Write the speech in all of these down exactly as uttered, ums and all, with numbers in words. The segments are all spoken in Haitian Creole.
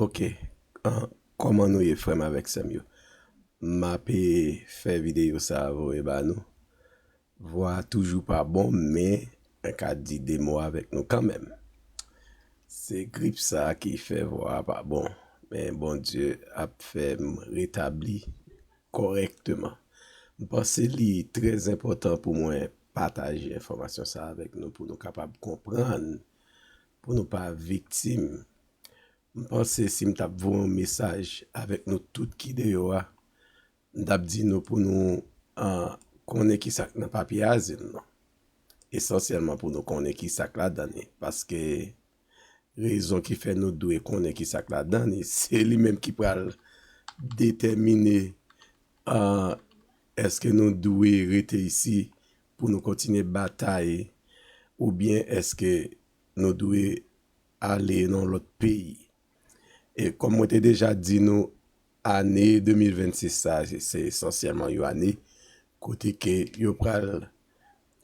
Ok, ah, kòman nou ye, frè m avèk sè m yo? M ape fè videyo sa a voye ba nou. Vwa a toujou pa bon, men mwen ka di de mo avèk nou kanmenm. Se grip sa a ki fè vwa a pa bon, men Bondye ap fè m retabli kòrèkteman. M panse li trè enpòtan pou mwen pataje enfòmasyon sa a avèk nou, pou nou kapab konprann, pou nou pa viktim. M panse si m t ap voye yon mesaj avèk nou tout ki deyò a, m t ap di nou pou nou, ah, konnen ki sa k nan papye azil nou. Esansyèlman pou nou konnen ki sa k ladan li. Paske rezon ki fè nou dwe konnen ki sa k ladan li, se li menm ki pral detèmine, ah, èske nou dwe rete isi pou nou kontinye batay, oubyen èske nou dwe ale nan lòt peyi. E kòm mwen te deja di nou, ane de mil vennsis sa, se, se esansyèlman yon ane kote ke yo pral,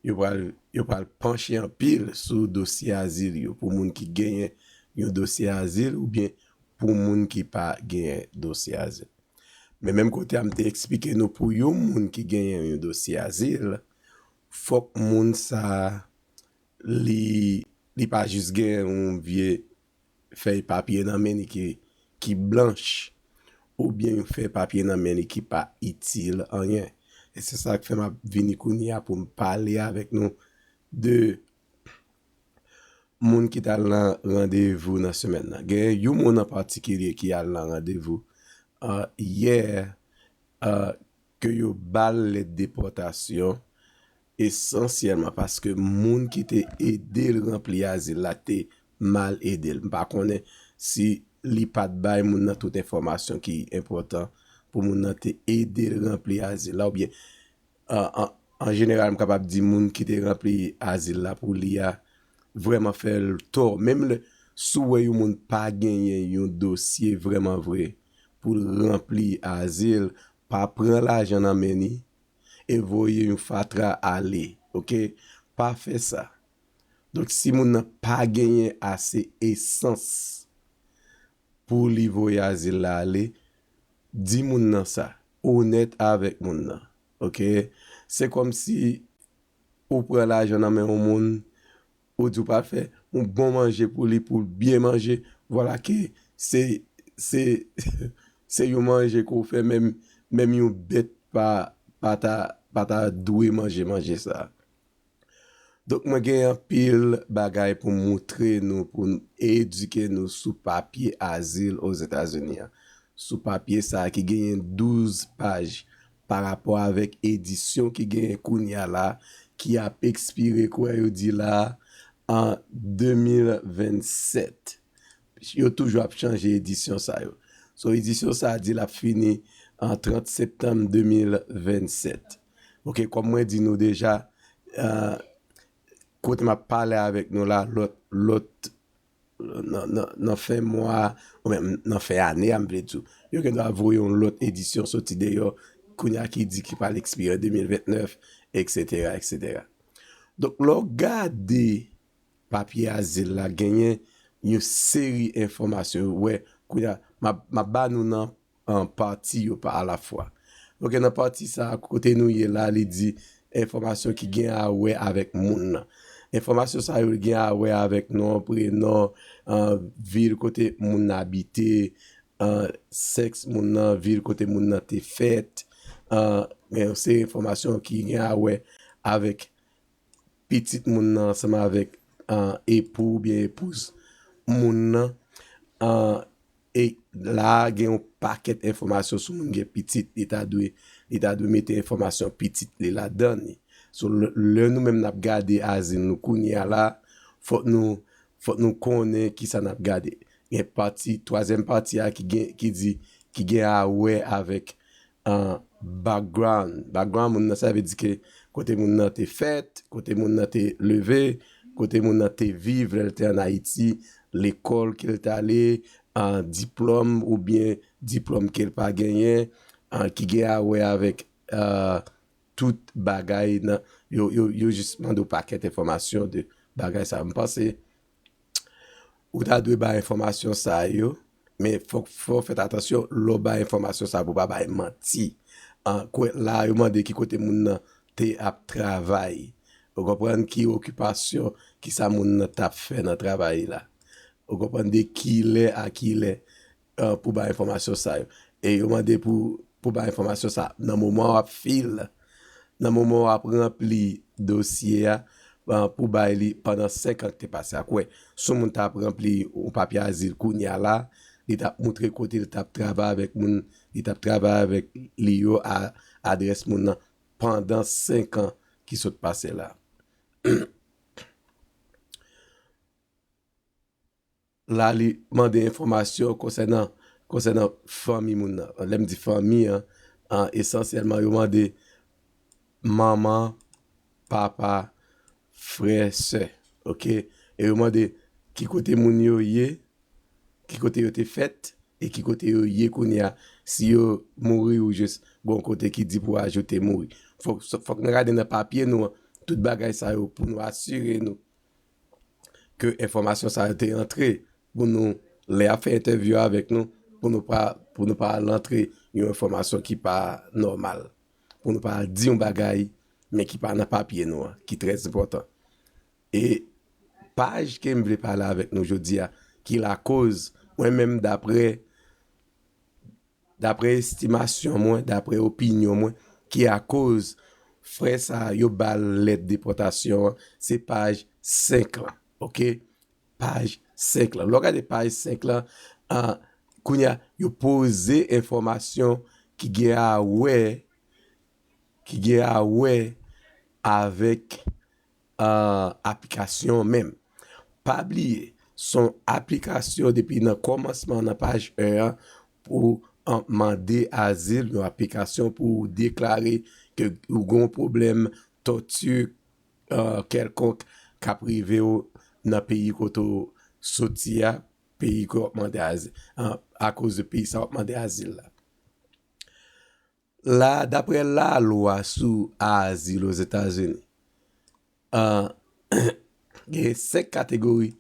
yo pral, yo pral panche anpil sou dosye azil yo, pou moun ki genyen yon dosye azil oubyen pou moun ki pa genyen dosye azil. Men menm kote a, m te eksplike nou, pou yon moun ki genyen yon dosye azil, fòk moun sa a, li, li pa jis gen yon vye fèy papye nan men li ki, ki blanch, oubyen yon fèy papye nan men li ki pa itil anyen. E se sa k fè m ap vini kounye a pou m pale avèk nou de moun ki t al nan randevou nan semèn nan. Gen yon moun an patikilye ki al nan randevou, ah, yè, ah, ke yo ba l lèt depòtasyon, esansyèlman paske moun ki te ede l ranpli azil la te mal ede l. M pa konnen si li pa t bay moun nan tout enfòmasyon ki enpòtan pou moun nan te ede l ranpli azil la, oubyen, an, an, an jeneral, m kapab di moun ki te ranpli azil la pou li a vrèman fè l tò. Menm lè, si w wè yon moun pa genyen yon dosye vrèman vre pou l ranpli azil, pa pran lajan nan men li e voye yon fatra ale, oke? Pa fè sa. Donk, si moun nan pa genyen ase esans pou li voye azil la ale, di moun nan sa. Onèt avèk moun nan, oke? Se kòmsi ou pran lajan nan men yon moun, ou di w pral fè yon bon manje pou li, pou l byen manje, vwala ke se, se, se yon manje ke w fè, menm, menm yon bèt pa, pa ta, pa ta dwe manje manje sa a. Donk, mwen gen anpil bagay pou m moutre nou, pou m edike nou sou papye azil Ozetazini an. Sou papye sa a ki genyen douz paj pa rapò avèk edisyon ki genyen kounye a la, ki ap ekspire, kwè yo di la, an de mil vennsèt. Yo toujou ap chanje edisyon sa yo. So, edisyon sa a di l ap fini an trant septanm de mil vennsèt. Oke, kòm mwen di nou deja, ah, kote m ap pale avèk nou la, lòt, lòt, nan, nan, nan fen mwa, ou menm nan fen ane a, m vle di w, yo gen dwa voye yon lòt edisyon soti deyò, kounye a ki di ki pral ekspire an de mil vennèf, etsetera, etsetera. Donk, lè w gade papye azil la, genyen yon seri enfòmasyon, ou wè, kounye a, m ap, m ap ba nou nan, an pati yo pa alafwa. Oke, nan pati sa a, kote nou ye la, li di enfòmasyon ki gen a wè avèk moun nan. Enfòmasyon sa yo gen a wè avèk non, prenon, ah, vil kote moun nan abite, ah, sèks moun nan, vil kote moun nan te fèt, ah, men se enfòmasyon ki gen a wè avèk pitit moun nan ansanm avèk, ah, epou oubyen epouz moun nan. Ah, e la a gen yon pakèt enfòmasyon sou moun gen pitit, li ta dwe, li ta dwe mete enfòmasyon pitit li ladan li. So, lè, lè nou menm n ap gade azil nou kounye a la, fòk nou, fòk nou konnen kisa n ap gade. Gen pati, twazyèm pati a ki gen, ki di, ki gen a wè avèk, ah, background. Background moun nan, sa vle di ke kote moun nan te fèt, kote moun nan te leve, kote moun nan te viv lè l te ann Ayiti, lekòl ke l t ale, ah, diplòm oubyen diplòm ke l pa genyen, ah, ki gen a wè avèk, ah, tout bagay nan, yo, yo, yo jis mande w pakèt enfòmasyon de bagay sa. M panse ou ta dwe bay enfòmasyon sa yo, Men fòk fò w fè atansyon lè w bay enfòmasyon sa pou w pa bay manti. An, kwè, la yo mande ki kote moun nan te ap travay. Ou konprann ki okipasyon, ki sa moun nan t ap fè nan travay la. Ou konprann de ki lè a ki lè, an, pou bay enfòmasyon sa yo. E yo mande pou, pou bay enfòmasyon sa nan moman w ap fil, nan moman w ap ranpli dosye a, an, pou bay li pandan senk an ki te pase a. Kwè, si yon moun t ap ranpli yon papye azil kounye a la, li t ap moutre kote li t ap travay avèk moun, li t ap travay avèk li yo, a, adrès moun nan pandan senk an ki sot pase la. La, li mande enfòmasyon konsènan, konsènan fanmi moun nan. Lè m di fanmi an, an, esansyèlman, yo mande manman, papa, frè, sè, oke? E yo mande ki kote moun yo ye, ki kote yo te fèt, e ki kote yo ye kounye a. Si yo mouri ou jis gon kote ki di pou ajoute mouri. Fòk, fòk nou gade nan papye nou an, tout bagay sa yo pou nou asire nou ke enfòmasyon sa yo te antre pou nou, lè y ap fè entèvyou avèk nou, pou nou pa, pou nou pa al antre yon enfòmasyon ki pa nòmal, pou nou pa al di yon bagay, men ki pa nan papye nou an, ki trè enpòtan. E paj ke m vle pale avèk nou jodi a, ki lakoz, mwen menm, daprè, daprè estimasyon mwen, daprè opinyon mwen, ki akoz frè sa a, yo ba l lèt depòtasyon an, se paj senk lan, oke? Paj senk lan. Lè w gade paj senk lan, an, kounye a, yo poze enfòmasyon ki gen a wè, ki gen a wè avèk, an, aplikasyon menm. Pa bliye, se yon aplikasyon depi nan kòmansman, nan paj en an, pou, an, mande azil, yon aplikasyon pou deklare ke ou gen yon pwoblèm tòti, an, kèlkonk k ap rive w nan peyi kote w soti a, peyi ke w ap mande azil, an, akoz de peyi sa w ap mande azil la. La, daprè lalwa sou azil Ozetazini, an, gen senk kategori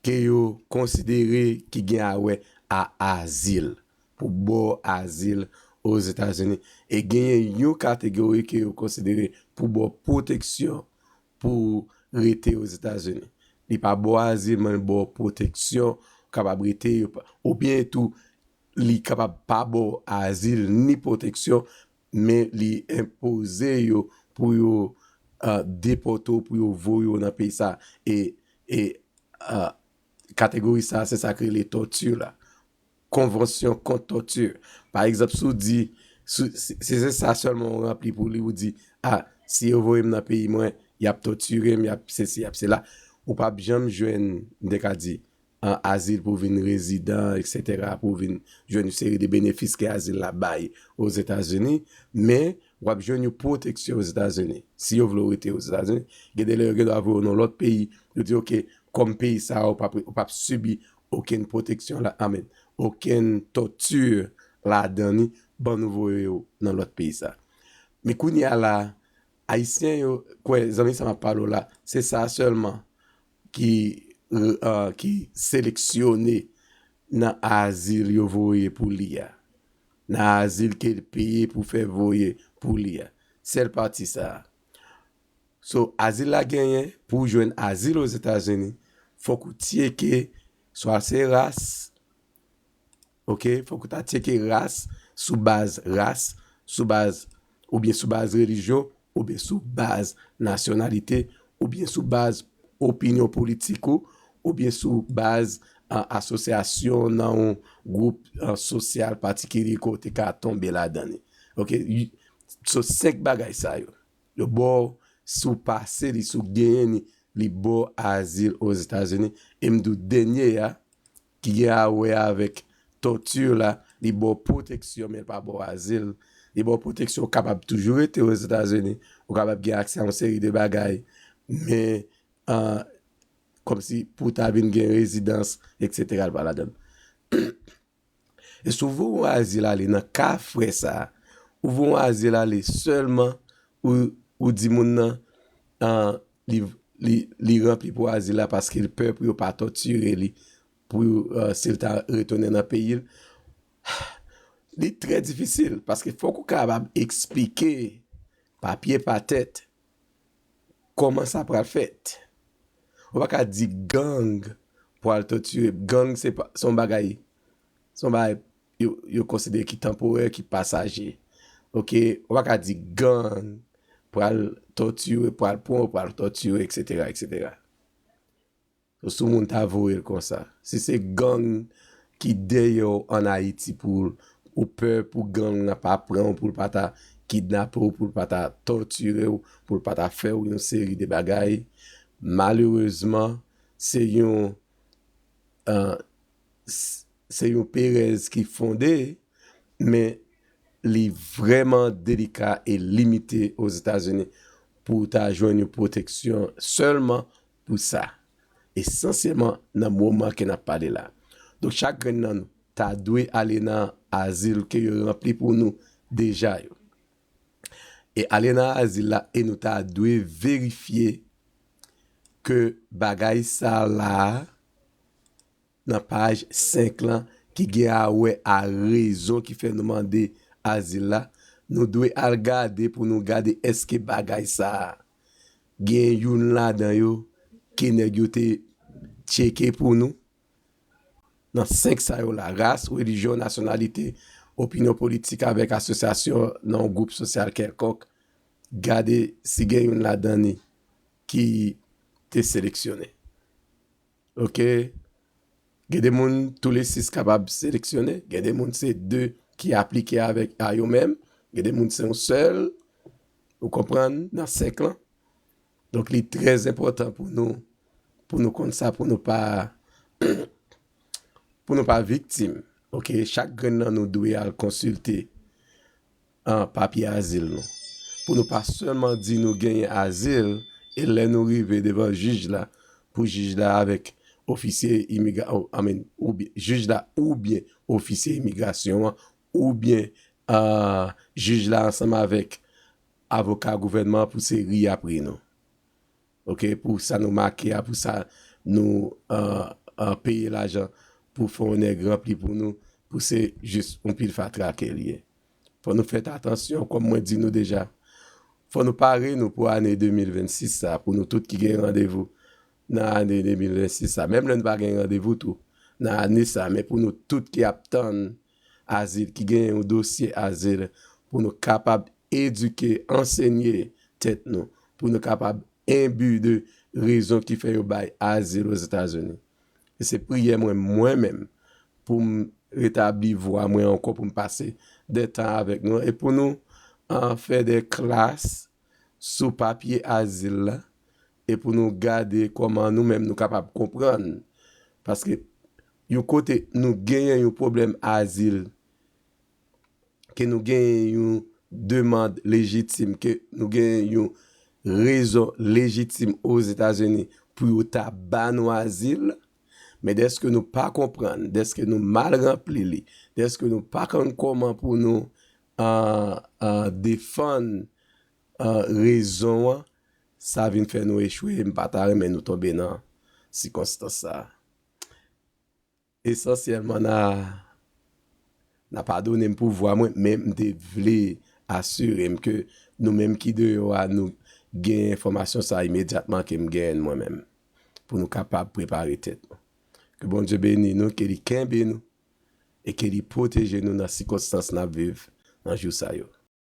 ke yo konsidere ki gen a wè a azil, pou ba w azil Ozetazini. E genyen yon kategori ke yo konsidere pou ba w pwoteksyon pou rete Ozetazini. Li pa ba w azil, men li ba w pwoteksyon, ou kapab rete, yo pa, oubyen tou, li kapab pa ba w azil ni pwoteksyon, men li enpoze yo pou yo, ah, depòte w, pou yo voye w nan peyi sa. E, e, ah, kategori sa, se sa k rele tòti la. Konvansyon kont tòti. Pa egzanp, si w di, si, si, si se sa sèlman w ranpli pou li, ou di, ah, si yo voye m nan peyi mwen, y ap tòtire m, y ap sesi, y ap sela, ou p ap janm jwenn, m te ka di, an, azil pou vin rezidan, etsetera, pou vin jwenn yon seri de benefis ke azil la bay Ozetazini, men w ap jwenn yon pwoteksyon Ozetazini. Si yo vle w rete Ozetazini, gen de lè yo gen dwa voye w nan lòt peyi, yo di, oke, kòm peyi sa a, ou p ap, ou p ap sibi okenn pwoteksyon la, amèn, okenn tòti ladan li, ban nou voye w nan lòt peyi sa. Men kounye a la, Ayisyen yo, kwè, zanmi sa m ap pale w la, se sa sèlman ki, ah, ki seleksyone nan azil yo voye pou li a, nan azil ke l peye pou fè voye pou li a. Sèl pati sa a. So, azil la genyen, pou w jwenn azil Ozetazini, fòk ou tcheke swa se ras, oke, fòk ou ta tcheke ras, sou baz ras, sou baz, oubyen sou baz relijyon, oubyen sou baz nasyonalite, oubyen sou baz opinyon politik ou, oubyen sou baz, ah, asosyasyon nan yon gwoup, ah, sosyal patikilye ke w te ka tonbe ladan li. Oke, y-, so, senk bagay sa yo, yo ba w, si w pase li, si w genyen li, li ba w azil Ozetazini. E m di w dènye a, ki gen a wè avèk tòti la, li ba w pwoteksyon, men l pa ba w azil. Li ba w pwoteksyon, ou kapab toujou rete Ozetazini, ou kapab gen aksè a yon seri de bagay, men, ah, kòmsi pou w ta vin gen rezidans, etsetera, l pa ladan l. E si w voye yon azil ale nan ka frè sa a, ou voye yon azil ale sèlman, ou, ou di moun nan, ah, li, li, li ranpli pou azil la paske l pè pou yo pa tòtire li, pou, uh, si l ta retounen nan peyi l, li trè difisil, paske fòk ou kapab eksplike pa pye pa tèt kòman sa pral fèt. Ou pa ka di gang pral tòtire. Gang se pa, se yon bagay, se yon bagay yo, yo konsidere ki tanporè, ki pasaje. Oke, ou pa ka di gang pral tòtire, pral pran, pral tòtire, etsetera, etsetera. Sou moun ta voye l konsa. Si se gang ki dèyè w ann Ayiti pou ou pè pou gang nan pa pran w, pou l pa ta kidnape w, pou l pa ta tòtire w, pou l pa ta fè w yon seri de bagay, malerezman, se yon, uh, se yon perèz ki fonde, men li vrèman delika e limite Ozetazini pou w ta jwenn yon pwoteksyon sèlman pou sa. Esansyèlman nan moman ke n ap pale la. Donk, chak grenn nan nou ta dwe ale nan azil ke yo ranpli pou nou deja yo. E ale nan azil la, e nou ta dwe verifye ke bagay sa la, nan paj senk lan, ki gen a wè a rezon ki fè nou mande azil la, nou dwe al gade pou nou gade èske bagay sa a gen youn ladan yo ke nèg yo te tcheke pou nou. Nan senk sa yo la, ras, relijyon, nasyonalite, opinyon politik avèk asosyasyon nan yon gwoup sosyal kèlkonk, gade si gen youn ladan li ki te seleksyone. Oke? Gen de moun, tou le sis kapab seleksyone. Gen de moun, se de ki aplike avèk a yo menm. Gen de moun, se yon sèl. Ou konprann? Nan senk lan. Donk, li trè enpòtan pou nou, pou nou konn sa, pou nou pa, pou nou pa viktim. Oke? Chak grenn nan nou dwe al konsilte an papye azil nou. Pou nou pa sèlman di nou genyen azil, e lè nou rive devan jij la, pou jij la avèk ofisye imigra-, o, I mean, oubyen, jij la oubyen ofisye imigrasyon an, oubyen, ah, jij la ansanm avèk avoka gouvènman an pou se ri apre nou. Oke, pou sa nou make a, pou sa nou, ah, ah, peye lajan pou fè yon nèg ranpli pou nou, pou se jis yon pil fatra ke l ye. Fò nou fè atansyon, kòm mwen di nou deja. Fò nou pare nou pou ane de mil vennsis sa, pou nou tout ki gen randevou nan ane de mil vennsis sa. Menm lè nou pa gen randevou tou nan ane sa, men pou nou tout ki ap tann azil, ki gen yon dosye azil, pou nou kapab edike, ansenye tèt nou, pou nou kapab enbi de rezon ki fè yo bay azil Ozetazini. E se priyè mwen, mwen menm, pou m retabli vwa mwen ankò, pou m pase de tan avèk nou, e pou nou, ah, fè de klas sou papye azil la, e pou nou gade kòman nou menm nou kapab konprann. Paske yon kote nou genyen yon pwoblèm azil, ke nou genyen yon demann lejitim, ke nou genyen yon rezon lejitim Ozetazini pou yo ta ba nou azil, men dèske nou pa konprann, dèske nou mal ranpli li, dèske nou pa konn kòman pou nou, ah, ah, defann, ah, rezon an, sa vin fè nou echwe. M pa ta renmen nou tonbe nan sikonstans sa a. Esansyèlman, n a, n a padone m pou vwa mwen, men m te vle asire m ke nou menm ki deyò a, nou gen enfòmasyon sa a imedyatman ke m genyen l mwen menm, pou nou kapab prepare tèt nou. Ke Bondye beni nou, ke li kenbe nou, e ke li pwoteje nou nan sikonstans n ap viv nan jou sa yo.